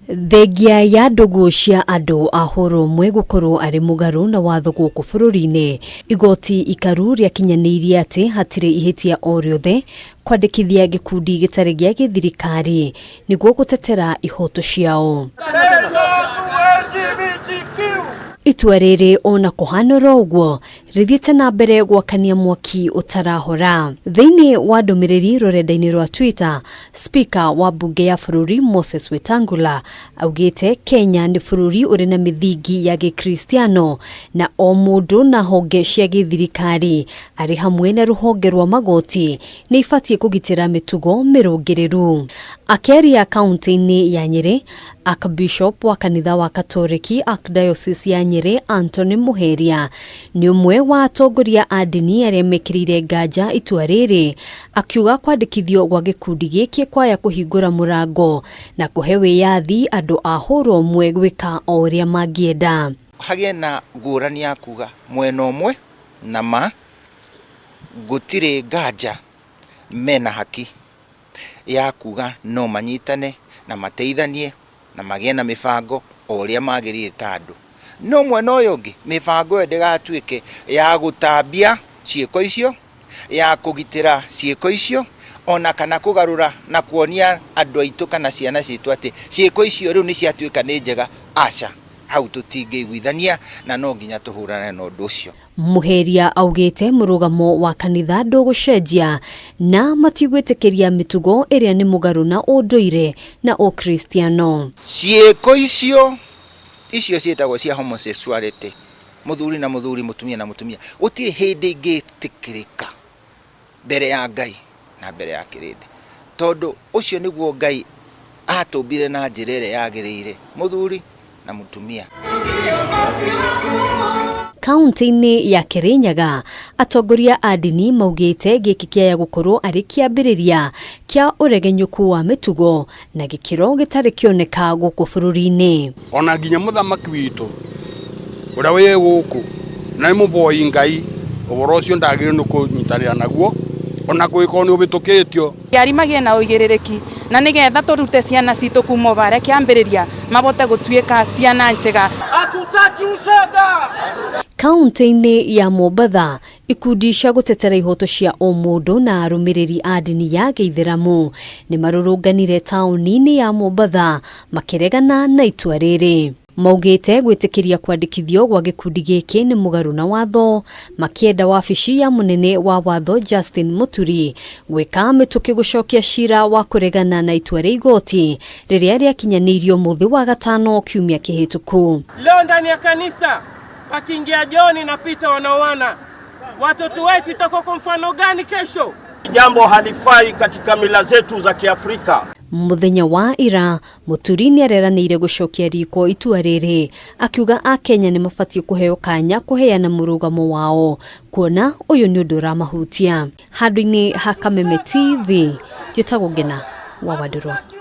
Thengia ya ndũgũ cia andũ a hũra ũmwe gũkorwo arĩ mũgarũ na watho gũkũ bũrũri-inĩ, igoti ikaru rĩakinyanĩirie atĩ hatirĩ ihĩtia o rĩothe kwandĩkithia gĩkundi gĩtarĩ gĩa gĩthirikari nĩguo gũtetera ihoto ciao. Itua rĩrĩ ona kũhana oro ũguo rĩthiĩte na mbere gwakania mwaki ũtarahora. Thĩinĩ wa ndũmĩrĩri rũrenda-inĩ rwa Twitter, Speaker wa mbunge ya bũrũri Moses Wetangula augĩte Kenya nĩ bũrũri ũrĩ na mĩthingi ya gĩkristiano na o mũndũ na honge cia gĩthirikari arĩ hamwe na rũhonge rwa magoti nĩ ibatiĩ kũgitĩra mĩtugo mĩrũngĩrĩru. Akĩaria kaunti-inĩ ya Nyĩrĩ, Archbishop wa kanitha wa Katoreki Archdiocese ya Nyĩrĩ Anthony Muheria nĩ ũmwe wa atongoria a ndini arĩa mekĩrĩire nganja itua rĩrĩ, akiuga kwandĩkithio gwa gĩkundi gĩkĩ kwaya kũhingũra mũrango na kũhe wĩyathi andũ a hũra ũmwe gwĩka o ũrĩa mangĩenda. Hagĩe na ngũrani ya kuga mwena ũmwe na ma gũtirĩ nganja mena haki ya kuga no manyitane na mateithanie na magĩe na mĩbango o ũrĩa magĩrĩire ta andũ. No mwena ũyũ ũngĩ mĩbango ĩyo ndĩgatuĩke ya gũtambia ciĩko icio, ya kũgitĩra ciĩko icio ona kana kũgarũra na kuonia andũ aitũ kana ciana citũ atĩ ciĩko icio rĩu nĩ ciatuĩka nĩ njega. Aca, hau tũtingĩiguithania na no nginya tũhũrane na ũndũ ũcio. Muheria augĩte mũrũgamo wa kanitha ndũgũcenjia na matigwĩtĩkĩria mĩtugo ĩrĩa nĩ mũgarũ na ũndũire na ũkristiano. Ciĩko icio icio ciĩtagwo cia homosexuality, mũthuri na mũthuri, mũtumia na mũtumia, gũtirĩ hĩndĩ ingĩtĩkĩrĩka mbere ya Ngai na mbere ya kĩrĩndĩ, tondũ ũcio nĩguo Ngai atũmbire na njĩra ĩrĩa yagĩrĩire, mũthuri na mũtumia. Kaunti-inĩ ya Kirinyaga, atongoria a ndini maugĩte gĩkĩ kĩaya gũkorwo arĩ kĩambĩrĩria kĩa ũregenyũku wa mĩtugo na gĩkĩro gĩtarĩ kĩoneka gũkũ bũrũri-inĩ. Ona nginya mũthamaki witũ ũrĩa wĩ gũkũ na nĩ mũboi Ngai, ũhoro ũcio ndagĩrĩirwo nĩ kũnyitanĩra naguo ona kũngĩkorwo nĩ ũhĩtũkĩtio. Aciari magĩe na ũigĩrĩrĩki na nĩgetha tũrute ciana citũ kuma o harĩa kĩambĩrĩria mabote gũtuĩka ciana njega. Hatutaki ushoga! Kaunti-inĩ ya Mombatha, ikundi cia gũtetera ihoto cia ũmũndũ na arũmĩrĩri a ndini ya gĩithĩramu nĩ marũrũnganire taũni-inĩ ya Mombatha makĩregana na itua rĩrĩ. Maugĩte gwĩtĩkĩria kwandĩkithio gwa gĩkundi gĩkĩ nĩ mũgarũ na watho, makĩenda wabici ya mũnene wa watho Justin Muturi gwĩka mĩtũkĩ gũcokia cira wa kũregana na itua rĩa igoti rĩrĩa rĩakinyanĩirio mũthĩ wa gatano kiumia kĩhĩtũku. Leo ndani ya kanisa pakiingia John na Peter wanaoana, watoto wetu itakuwa kwa mfano gani kesho? Jambo halifai katika mila zetu za Kiafrika. Mũthenya wa ira, Muturi nĩareranĩire gũcokia riko itua rĩrĩ, akiuga Akenya nĩ mabatiĩ kũheo kanya kũheana mũrũgamo wao, kuona ũyũ nĩ ũndũ ũramahutia. Handũ-inĩ ha Kameme TV, njĩtagwo Ngena wa Wandũrũ.